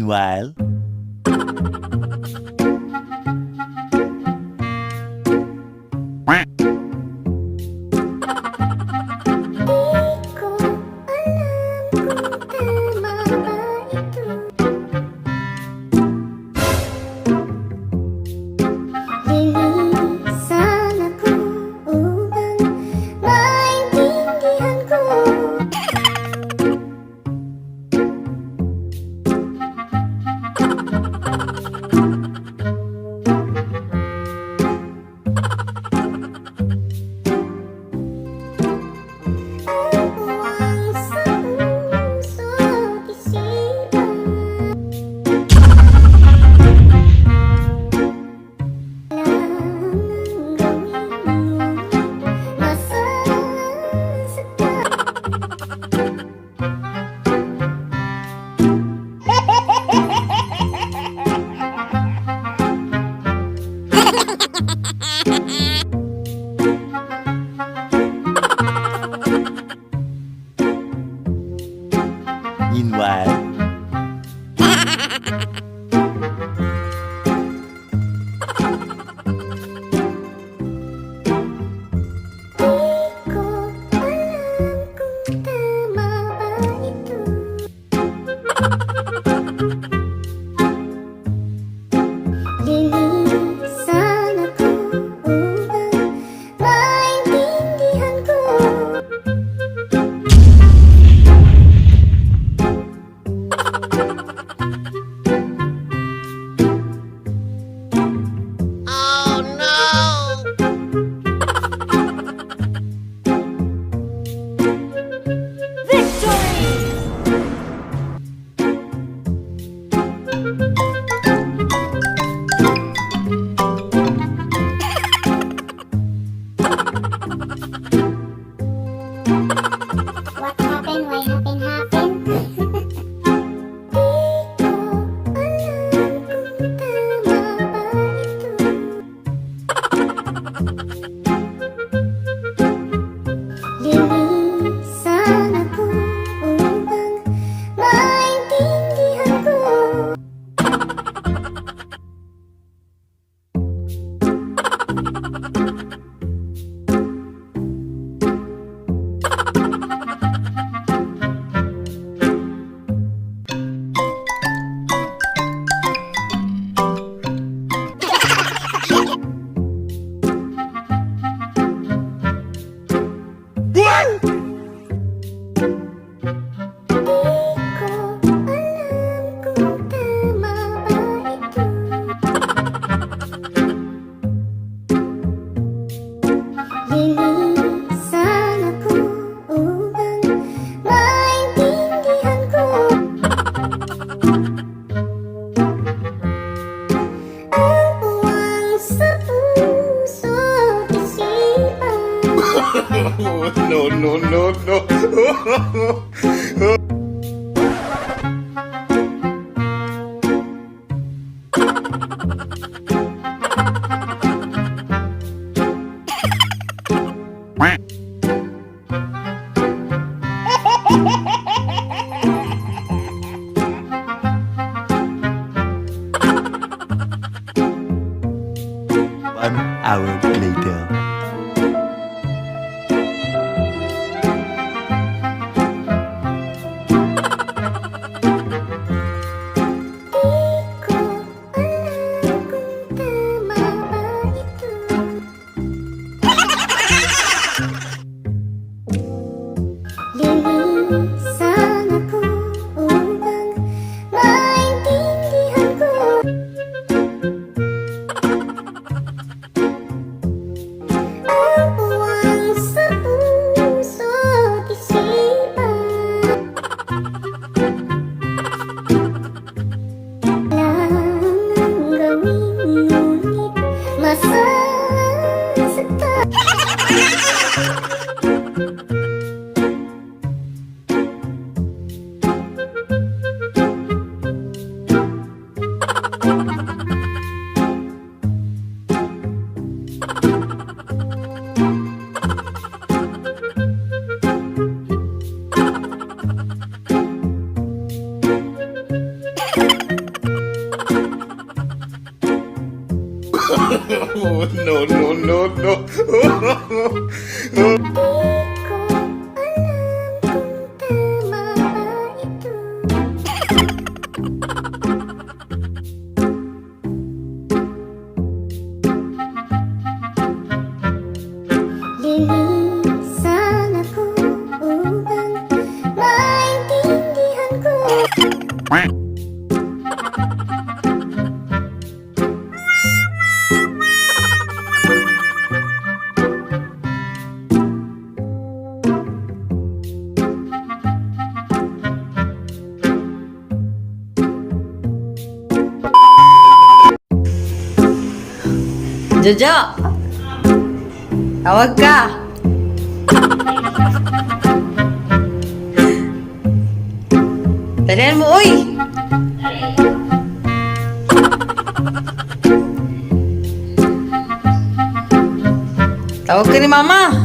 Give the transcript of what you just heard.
Meanwhile, Di ko alam kung tama ba ito. Lilisan ako upang maintindihan ko. Ang puwang sa puso't isipan. Kailangang gawin mo, masasaktan. Meanwhile, Di ko alam kung tama ba ito. Lilisan ako upang maintindihan ko. Victory! What happened? Why happen happen? Di ko alam kung tama ba ito. Lilisan ako upang maintindihan ko. Di ko alam kung tama ba ito. Lilisan ako upang maintindihan ko. Ang puwang sa puso't isipan. No, no, no, no. 1 hour later. Jojo! Tawag ka! Dalian mo, uy! Tawag ka ni Mama.